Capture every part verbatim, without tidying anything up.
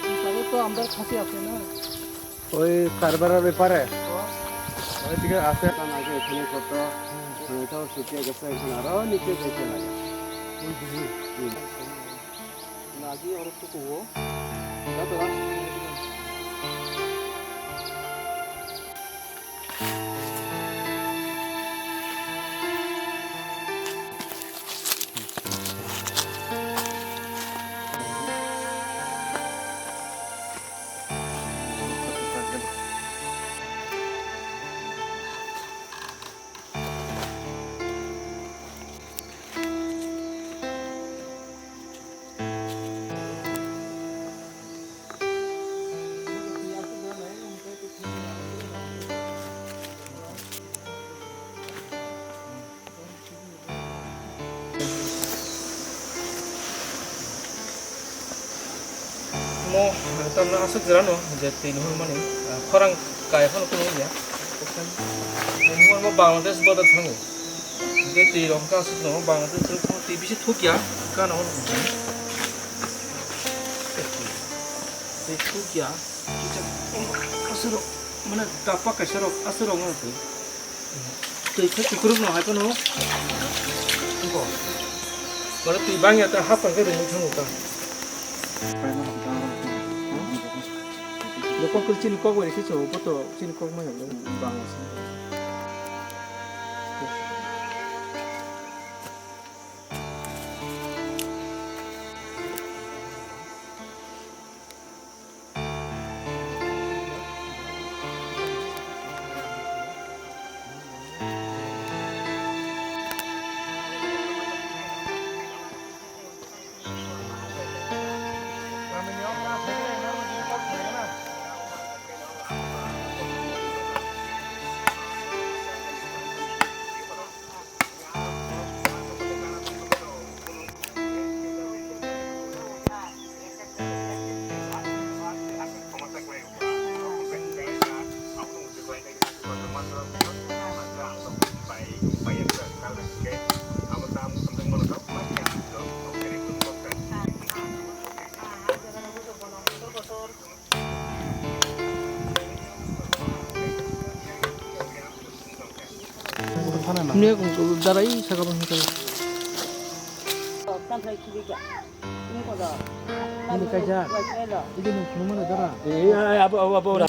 হিসাবে তো আমরার খাসি আছে না? ওই কারবারের ব্যাপারে? তো? ওই দিকে আছে, কারণ আগে এখানে করতো, মানে, তাও শুকিয়ে গেছে, এখন আরো নিচে যাইতে লাগে। হুম। না, কি ওর একটু কুয়ো। Mo, tamna aswk jora no, je twi nuhur mani, ah, khorang kaya phano kuno ya. Twi nuhur mo Bangladesh border thango. Je twi rok ka aswk no Bangladesh rok twi bisi thuk ya, ka no. Twi thuk ya. Aswk rok, mane, tapa kaisa rok, aswk rok no twi. Twi khe kukuruk no hai phano. Bo. Mane twi bangya ta hap khe rung thung ta. Lo kok chini kok bai khe cho, bo to chini kok ma ya bang. Mia kung darai saka bang saka. Ini kaja. Ini nung sunu mana dara? Eh, abo, abo, abo, ora.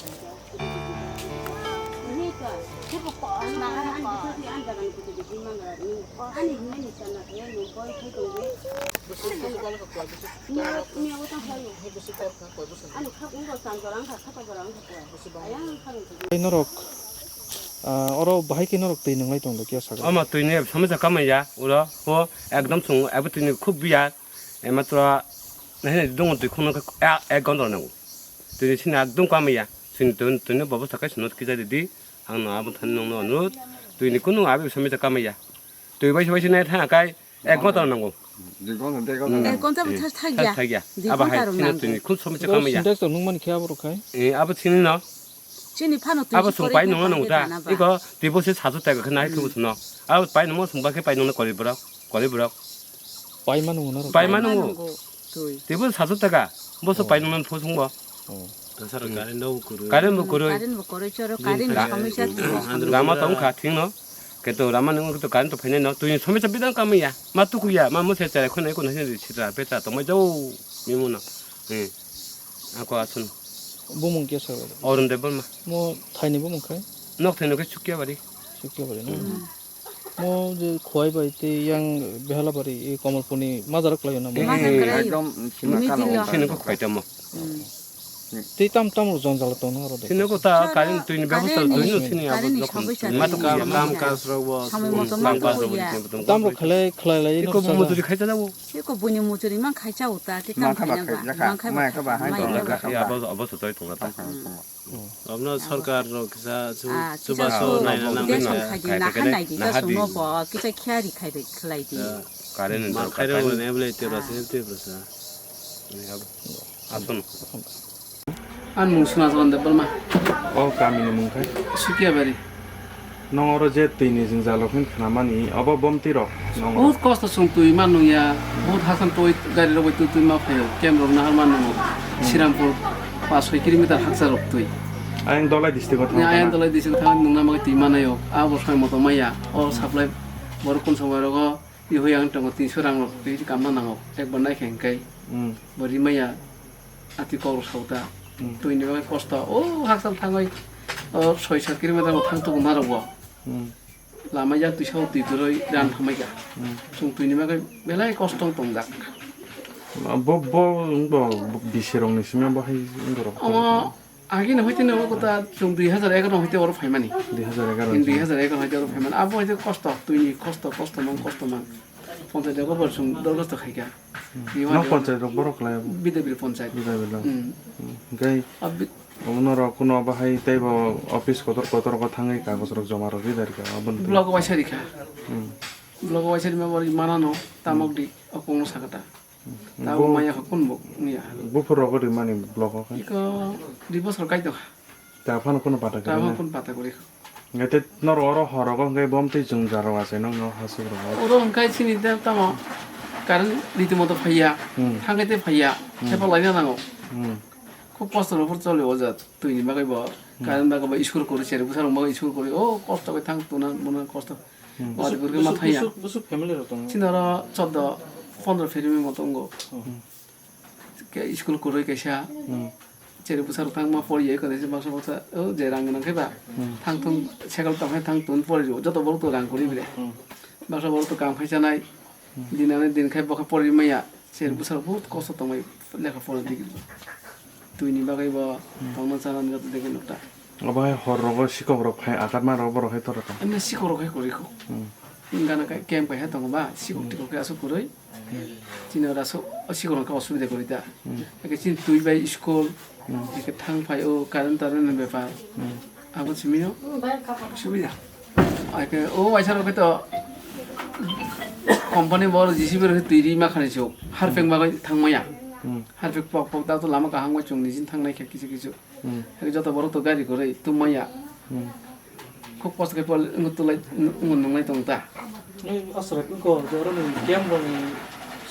Tei norok, ah, oro bahai khe norok twi nwnglai tong do kiya sago? Omo twi ni somisa kamai ya, uro o ekdom chwng abo twi ni khub biya, ematro nahini dungo twi khunuk khe ek ghonta nango. Twi ni sini ekdom kamai ya, sini twi ni bobosta khe sino kisa ridi, ang no abo thani nongno onurud, twi ni kunu abo somisa kamai ya. Twi bai bai sinai thang kai ek ghonta nango. Dui ghonta, dui ghonta. Hmm. Ek ghonta bo thar thak ya. Thak ya. Dui ghonta rok nango. Abo hai sini twi ni khub somisa kamai ya. Sintex to nung mani khe abo rok khai? Eh, abo sini no. Chini phano twi abo si sung pai nungno nung ta. Iko twi bo se sasu ta khe nai khe bo sung no. Abo pai nungmo sung ba khe pai nungno kori borok, kori borok. Pai ma nungo na rok. Pai ma nungo. Twi. Twi bo sasu ta ka. Bo so pai nungno phu sung bo. Oh. Kasar current bo kwrwi. Current bo kwrwi. Current bo kwrwi, choro current ni somisa twi. Lama tong kha thing no. Keto rama nung keto current to phainai no, twi ni somisa bidang kamai ya. Ma tuku ya, ma mose chara khonai khonai sini sitra petra tongmai jau. Mimo no. Eh. Ako asun. Bumung kya sa? Arun Debbarma. Mo thaini bumung khai? Nok thaino khe Chukya bari. Chukya bari no. Hmm. Mo je Khowai bai tei yang Behala bari, e Kamalpur ni majarok lai na mo. Eh, ekdom sima kano. Sini ko khwai tamo. Hmm. Tei tam tam rok jwngjal tong nang aro de. Sini ko ta current twi ni bebosta twi no sini abo jokhon. Ma to kam, kam kaj rok bo. Samung moto ma to ya. Tam rok khlai khlai lai. Iko bo mujuri khai jana bo. Iko buni mujuri man khai cha uta ke kam khai na ba. Man khai ba. Ya abo abo so toi tong ta. Abno sarkar rok kisa chuba so nai na nang. Kisa khai di na ha nai di ta so no bo kisa khiari khai de khlai di. Current ni ma khai rok ne ble te rasa te rasa. Asun. Ani mung Suna Jalan Debbarma. O kamini mung khai? Sukiabari. Nong oro je twi ni jwngjal rok hin khna mani, obo bomti rok nong oro. Bahut kosto chwng twi man nung ya, bahut hasan twi gari rok bai twi twi ma phaio, camp rok nahar man nung. Sirampur pas soi kilometer hakcha rok twi. Ayang Dhalai district o thang. Ayang Dhalai district o thang nung na ma twi manaio, abo soi moto maya, o supply borok kun samoi rogo. Ihoi ang tongo tinso rang rok twi kamna nango. Ekbar nai khe hwnkhe Hmm. bo rimaya ati kok rok sauta. Hmm. Twi ni bagwi kosto o hakchal thangwi o soi sat kilometer bo thang tubu narok bo. Hmm. Lama ya twi sao twi kwrwi ran hamai kha. Hmm. Chwng twi ni bagwi belai kosto tongjak. Bo, bo, bo, bo bisi rok ni simi bo hai wngorok. Omo Agini hoite no kota chwng dui hazar egaroh hoite oro phaimani. Dui hazar egaroh. Dui hazar egaroh hoite oro phaimani. Abo hoite kosto, twini kosto, kosto mang, kosto mang. Ponchayat rogo bo chwng dorgosto khaikha. Hmm. Ni Nok wani ponchayat rok borok khlai abo? Bidabir ponchayat. Bidabir rok. Hmm. Hmm. Hwnkhe Abi- omo norok kuno bahai teibo office kotor kotor rogo thangwi kagoj rok joma rok ri dari kha, aboni twi. Block waisa rikha. Hmm. Block waisa rima bori manano tamok di okongno sakata. Tabuk Bo-, maya kha kun bo wngya. Buphur rogo rimani block o khe? Iko dui bosor kai tongkha. Ta phano kuno pata kwrwi Tabuk na? Kun pata kwrwi kha. Hwnkhe norok oro hor rogo hwnkhe bom twi chwng jaro achai nokno hasuk rogo. Oro hwnkhe chini ta tamo current riti moto phaiya, Hmm. thangkhe tei phaiya, Hmm. thepa laina nango. Hmm. Khub kosto rok choli o jat twi ni bagwi bo, Hmm. current bagwi bo school kwrwi cheri bwsarok bagwi school kwrwi o kosto khe thang tuna muna kosto. Hmm. Wari gurgwi ma thaya. Bwswk, bwswk family rok tongo? Chini oro chordo pondro family mo tongo. Hmm. Khe school kwrwi kaisa. Hmm. Cheri bwsarok thangma poriya khe baksa baksa o je rang gwnang khe ba. Hmm. Thang thung cycle tong khe thang tun pori rw. Joto borok to rang kwrwi bile. Hmm. Baksa borok to kam khai chanai. Hmm. Din ani din khai bo khe pori maya. Cheri Hmm. bwsarok bahut kosto tongbai lekha pora digi. Twi ni bagwi bo Hmm. tongna chana ni joto digi nukta. Obo hai hor rogo sikok rok phai akat ma rok borok hai tora tong. Emne sikok rok hai kwrwi kho. Hmm. Gana kai camp kai hai tongo ba sikok Hmm. tikok khe aswk kwrwi. Hmm. Chini oro aswk sikok rok khe osubida kwrwi ta. Hmm. Eke chini twi bai school, Hmm. eke thang phai o current tarent ni bepar. Hmm. Abo simi o subida. Eke o waisa rok khe to company bor J C B rok khe twi ri ma khani chuk. Harpek Hmm. bagwi thang maya. Hmm. Harpek pok pok da to lama kaham bai chwng nijin thang nai khe kisu kisu. Hmm. Hai joto borok to gari kwrwi tungmaya. Hmm. Khub kosto khe pol wng tulai wng nunglai tong ta. Ni aswk ko borok ni camp rok ni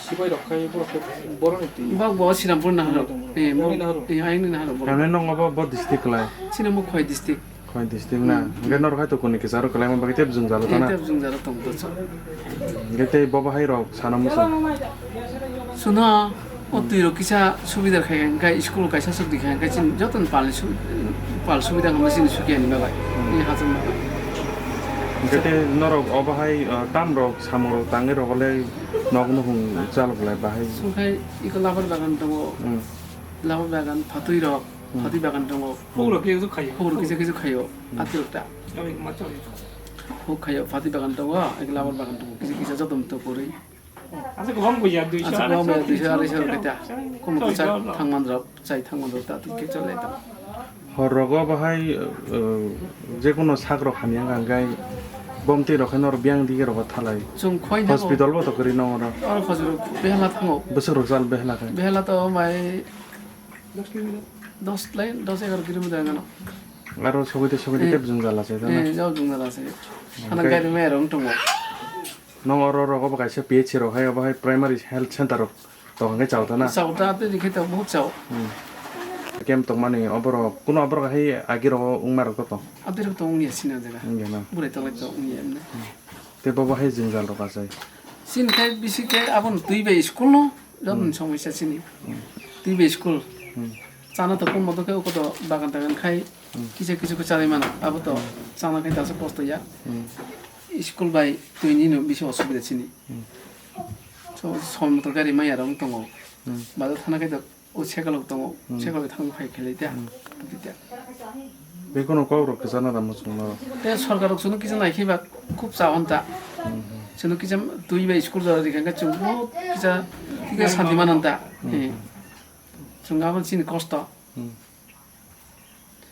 sipai rok khai borok khe borok ni twi. Bak bo Sinampur naharo. Tongmani. Eh, Ayni bo, naharo. Eh, ayni naharo bo. Tamni nong obo bo district lai? Sinampur Khowai district. Khowai district na. Hmm. Hwnkhe norok hai to kuni kisa rok kwlai ma bagwi tei bwswng jalo Eh, tana. Tei bwswng jalo tong to. Hwnkhe tei bo bahai rok sana muchung. Suno. O twi rok kisa subida khai hwnkhe school kaisa swk di khai hwnkhe chini joto ni pal ni su-, pal subida hwnba chini suki ani bagwi. Hmm. Ni hachal bagwi. Hwnkhe tei norok obo hai, uh, tam rok samung rok tangwi rok le nok nukhung chalok lai bahai. Sungkhai iko labar bagan tongo. Hmm. Labar bagan phatwi rok, Hmm. phatwi bagan tongo. Huk rok kisa kisa khaio. Huk rok kisa kisa khaio. Hmm. Atwi rok ta. Huk khaio phatwi bagan tongo, iko labar bagan tongo. Kisa kisa joto ni to kwrwi. Asa kwbang buya, duiso, Asa kwbang buya, arai duiso, arai so, arai so, arai so. Kumu Chai kwchak chai. Thangman rok, chai thangman rok, ta twi khe chole ta. Hor rogo bahai, uh, jekono sak rok hamya wngkha, hwnkhe bomtwi rok khe norok biyang dige rogo thalai. Chwng khoi na Hospital bo to kwrwi nong oro. Oro hospital behla thango. Bwswk rok chal behla khe. Behla to mai dos lai, dos egar kilometer wngkha no. Aro sogwi tei sogwi tei Eh. tei bwswng jala se, Eh, jala. Jao jwng jala se. Hana Hwnkhe gari mai rong tongo. Nong oro rogo bo kaisa P H C rok hai, obo hai primary health center rok tong hwnkhe chao ta na? Chao ta, tei rikhe ta buhuk chao. Hmm. Camp tongmani oborok, kuno oborok hai agi rogo wngma rok to tong? Abdurok tong wngya sini o jaga. Wngya na? Burai tolai to wngya emne. Hmm. Tei bobo hai jwngjal rok achai? Chini khai bisi khe aboni twi bai school no, jotoni Hmm. somosya chini. Hmm. Twi bai school. Hmm. Chana to kun moto khe ukoto bagan tagan khai Hmm. kisa kisa khe chanai mano. Abo to Hmm. chana khai tasa kosto ya. Hmm. School bai twi ni no bisi osubida chini. Hmm. So, som motor gari maya rok tongo. Hmm. Bazar thana khai to o cycle rok tongo. Hmm. Cycle bai thang khai khelai ta. Hmm. Twi ta. Bekono kok rok kisa na da muchung no. Te sorkar rok chwngno kisa nai khe ba khub cha hwn ta. Hmm. Chwngno kisa twi bai school jora rikha khe chwng bahut kisa, kisa santi manan ta. Hmm. Eh. Chwng abo chini kosto. Hmm.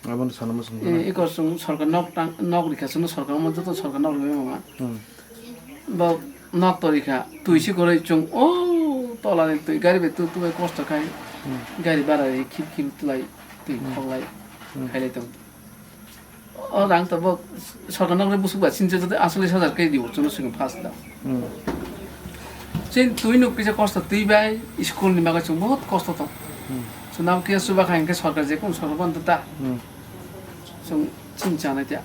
Aboni sana muchung Eh, no. Iko chwng sorkar nok tang, nok rikha chwngno sorkar mo joto sorkar nok rwui mama. Hmm. Bo nok to rikha, twi si kwrwi chwng o tola ni twi gari bai tu tu bai kosto khai. Hmm. Gari bara ri khip khip tulai twi Hmm. khoklai Hmm. khailai tong. O rang tabuk sorkar nokni busuk ba sincha jodi achalis hajar khe dibo chwngno swngwi pass da. Hmm. Chini twi nuk kisa kosto twi bai school ni bagwi chwng bahut kosto tong. Hmm. Chwng nang kisa chuba kha hinkhe sorkar je kun sorkar ban ta. Hmm. Chwng chini chanai ta.